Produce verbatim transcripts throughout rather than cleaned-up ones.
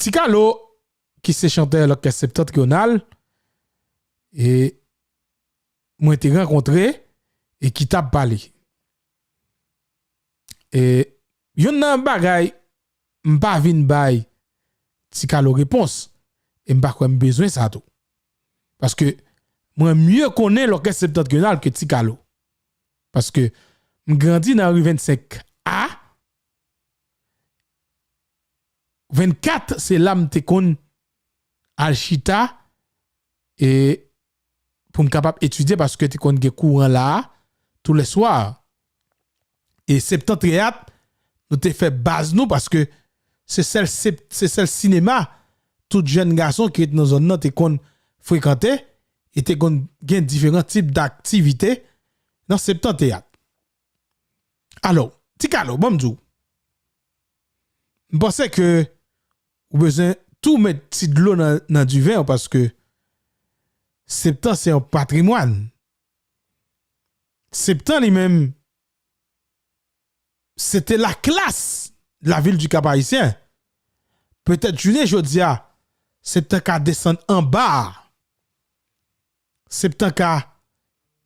Ti Kalo, ki se chantè lòkès Septantriyonal, e mwen te rankontre e ki t ap pale. E youn nan bagay m pa vin bay Ti Kalo repons, e m pa kwè m bezwen sa tou. Paske mwen mye konnen lòkès Septantriyonal ke Ti Kalo. Paske m grandi nan ri vennsenk A, vennkat, se la m te konn al chita e pou m kapab etidye paske te konn gen kouran la a toulèswa. E Septan Teyat, nou te fè baz nou paske se sèl sep- se sèl sinema tout jèn gason ki ret nan zòn nan te konn frekante e te konn gen diferan tip daktivite nan Septan Teyat. Alò, Ti Kalo, ban m di w, m panse ke ou bezwen tou met ti dlo nan, nan diven w paske Septan se yon patrimwàn. Septan li menm, se te la classe de la ville du Cap-Haïtien. Petèt jounen jodi a, Septan ka desann anba a. Septan ka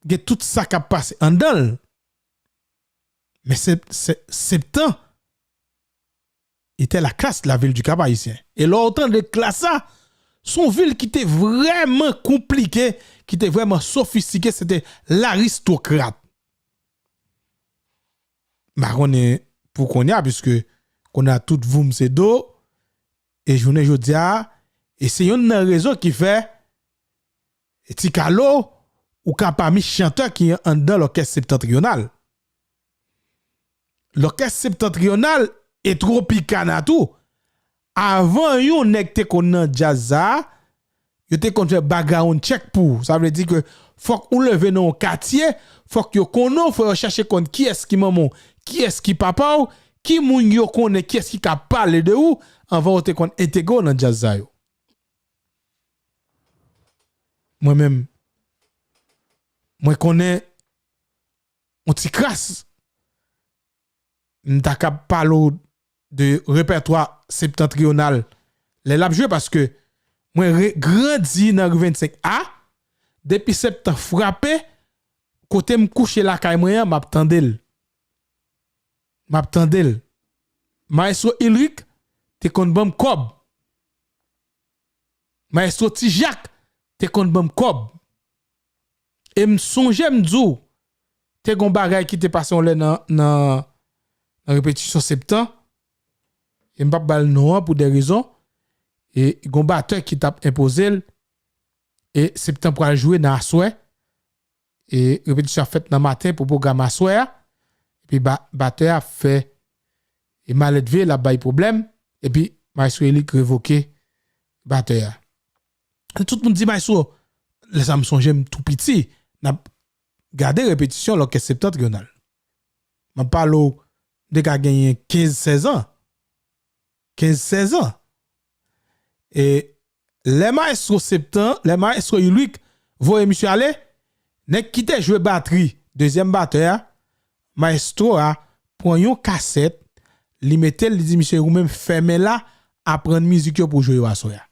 gen tout sa k ap pase anndan l. Men se, se, Septan était la classe de la ville du Cap-Haïtien. E lè w tande klas sa, se yon vil ki te vrèman konplike, ki te vrèman sofistike, se te laristokrat. M pa konnen pou kounye a, piske kounye a tout voum se do, e jounen jodi a, e se youn nan rezon ki fè e Ti Kalo, ou ka pami chantè ki anndan lòkès Septantriyonal. Lòkès Septantriyonal e Tropicana tou. Avan yon nèg te konn nan djaz sa, yo te konn fè background check pou ou. Sa vle di ke fòk ou leve nan yon katye, fòk yo konnen w, fòk yo chache konn kiyès ki manman w, kiyès ki papa w, ki moun yo konnen, kiyès ki ka pale de ou, anvan yo te konn entegre w nan djaz sa yo. Mwen menm, mwen konnen yon ti kras, m ta kab pale w de repètwa Septantriyonal lè l ap jwe, paske mwen re- grandi nan ri vennsenk A, depi Septan frape, kote m kouche lakay mwen an, m ap tande l. M ap tande l. Maestro Ulric te konn ban m kòb. Maestro Ti Jak te konn ban m kòb. E m sonje m di w, te gon bagay ki te pase yon lè nan, nan, nan repetisyon Septan. E m p ap ba l non an pou de rezon. E gon batè ki t ap enpoze l. E Septan pral jwe nan aswè. E repetisyon ap fèt nan maten pou pwogram aswè a. Epi ba- batè a ap fè e malèdve, l ap bay pwoblèm. Epi Maestro Ulric revoke batè a. Tout moun di Maestro, lè sa m sonje m tou piti, n ap gade repetisyon lòkès Septantriyonal. M ap pale w de ka genyen kenz sèz an. Kenz sèz an. E lè Maestro Septan, lè Maestro Ulric voye misye ale, nèg ki te jwe batri, dezyèm batè a, Maestro a pran yon kasèt, li mete l, li di misye, ou menm fèmen la, aprann mizik yo pou w jwe yo aswè a.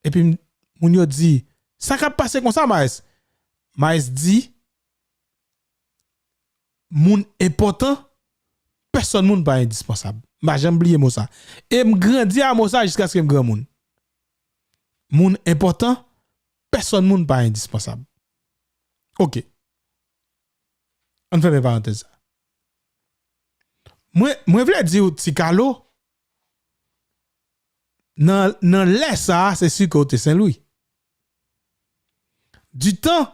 Epi m- moun yo di, sa k ap pase konsa, Maes? Maes di, moun enpòtan, pèsòn moun pa endispansab. M pa janm bliye mo sa. E m grandi a mo sa jiskaske m granmoun. Moun enpòtan, pèsòn moun pa endispansab. Ok. Ann fèmen parantèz sa. Mwen, mwen vle di w, Ti Kalo, nan, nan lè sa a, se si ke w te Senlwi. Ditan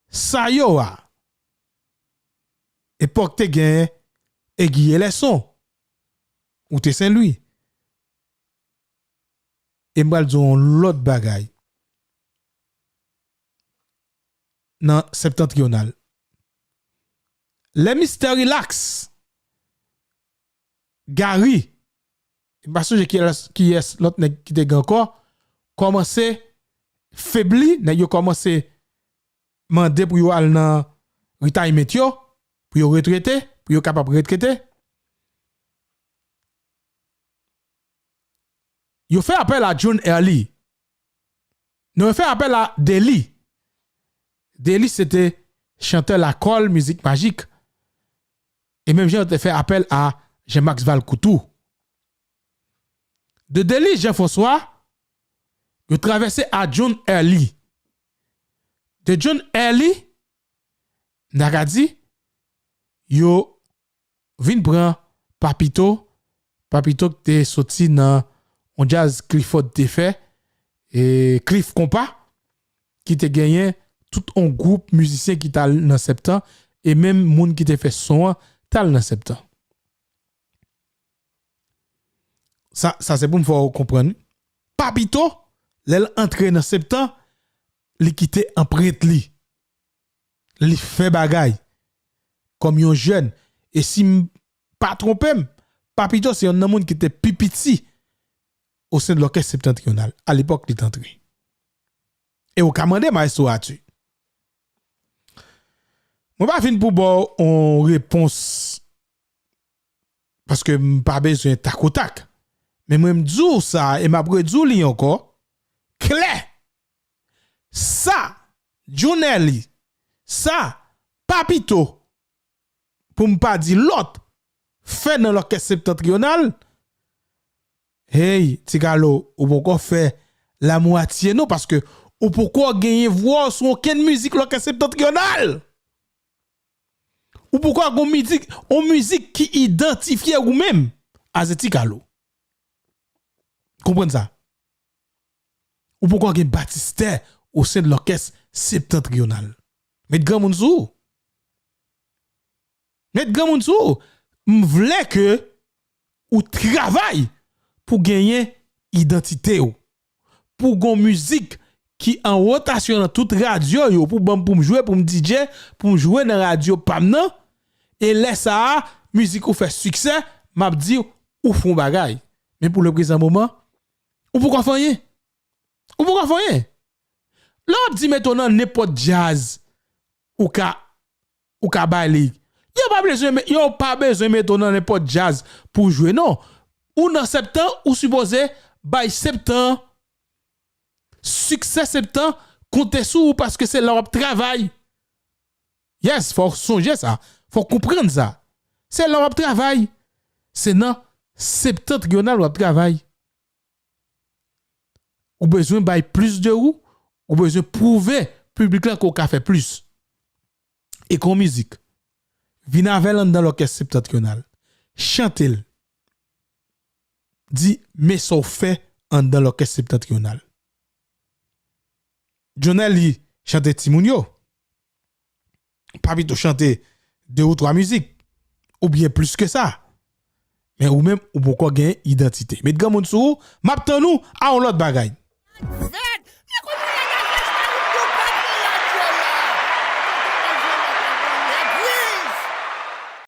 sa yo a, epòk te gen Egiye Lèson, ou te Senlwi. E m pral di w yon lòt bagay. Nan Septantriyonal. Lè mistè rilaks, Gary, m pa sonje kiyès, kiyès lòt nèg ki te gen ankò, kòmanse febli, nèg yo kòmanse mande pou yo al nan retirement yo, pou yo retrete, pou yo kapab retrete. Yo fè apèl a John Early. Non, yo fè apèl a Dely. Dely se te chantè lakòl mizik majik. E menm jan yo te fè apèl a Jean-Max Valcourt tou. De Dely Jean-François, yo travèse a John Early. De John Early, n ta ka di, yo vin pran Papito, Papito ki te soti nan yon djaz Clifford te fè, e Cliff Compas, ki te genyen tout yon gwoup mizisyen ki t al nan Septan, e menm moun ki te fè son an t al nan Septan. Sa, sa se pou m fè w konprann. Papito, lè l antre nan Septan, li kite anprent li. Li fè bagay kòm yon jèn. E si m pa twonpe m, Papito se yonn nan moun ki te pi piti o sen de lòkès Septantriyonal. A lepòk li t antre. E ou ka mande Maestro Arthur. Mwen pa vin pou ba w yon repons paske m pa bezwen takotak. Men mwen m di w sa, e m ap redi w li ankò, klè. Sa, John Early, sa, Papito, pou m pa di lòt, fè nan lòkès Septantriyonal, hey, Ti Kalo, ou poko fè lamwatye non, paske ou poko genyen vwa w sou okenn mizik lòkès Septantriyonal. Ou poko gon mizik, on mizik ki idantifye ou menm, a se Ti Kalo. Konprann sa. Ou poko gen batistè o sen de lòkès Septantriyonal. Met granmoun sou ou. Met granmoun sou ou. M vle ke ou travay pou genyen idantite w. Pou gon mizik ki an wotasyon nan tout radyo yo, pou ban m pou m jwe, pou m D J, pou m jwe nan radyo pa m nan. E lè sa a, mizik ou fè siksè, m ap di ou fè yon bagay. Men pou le prezan moman, ou poko fè anyen. Ou poko fè anyen. Lè w ap di mete w nan nenpòt djaz, ou ka, ou ka bay li. Yo pa bezwen, yo pa bezwen mete w nan nenpòt djaz pou w jwe, non. Ou nan Septan, ou sipoze bay Septan. Siksè Septan konte sou ou paske se la w ap travay. Yes, fò w sonje sa. Fò w konprann sa. Se la w ap travay. Se nan Septantriyonal w ap travay. Ou bezwen bay plis de ou, ou bezwen pwouve piblik la ke w ka fè plis. E kon mizik, vin avè l anndan lòkès Septantriyonal. Chante l. Di, men sa w fè anndan lòkès Septantriyonal. John Early chante timoun yo. Papito chante de ou twa mizik, oubyen plis ke sa. Men ou menm, ou poko gen idantite. Met granmoun sou ou, m ap tann ou a yon lòt bagay. Zèk,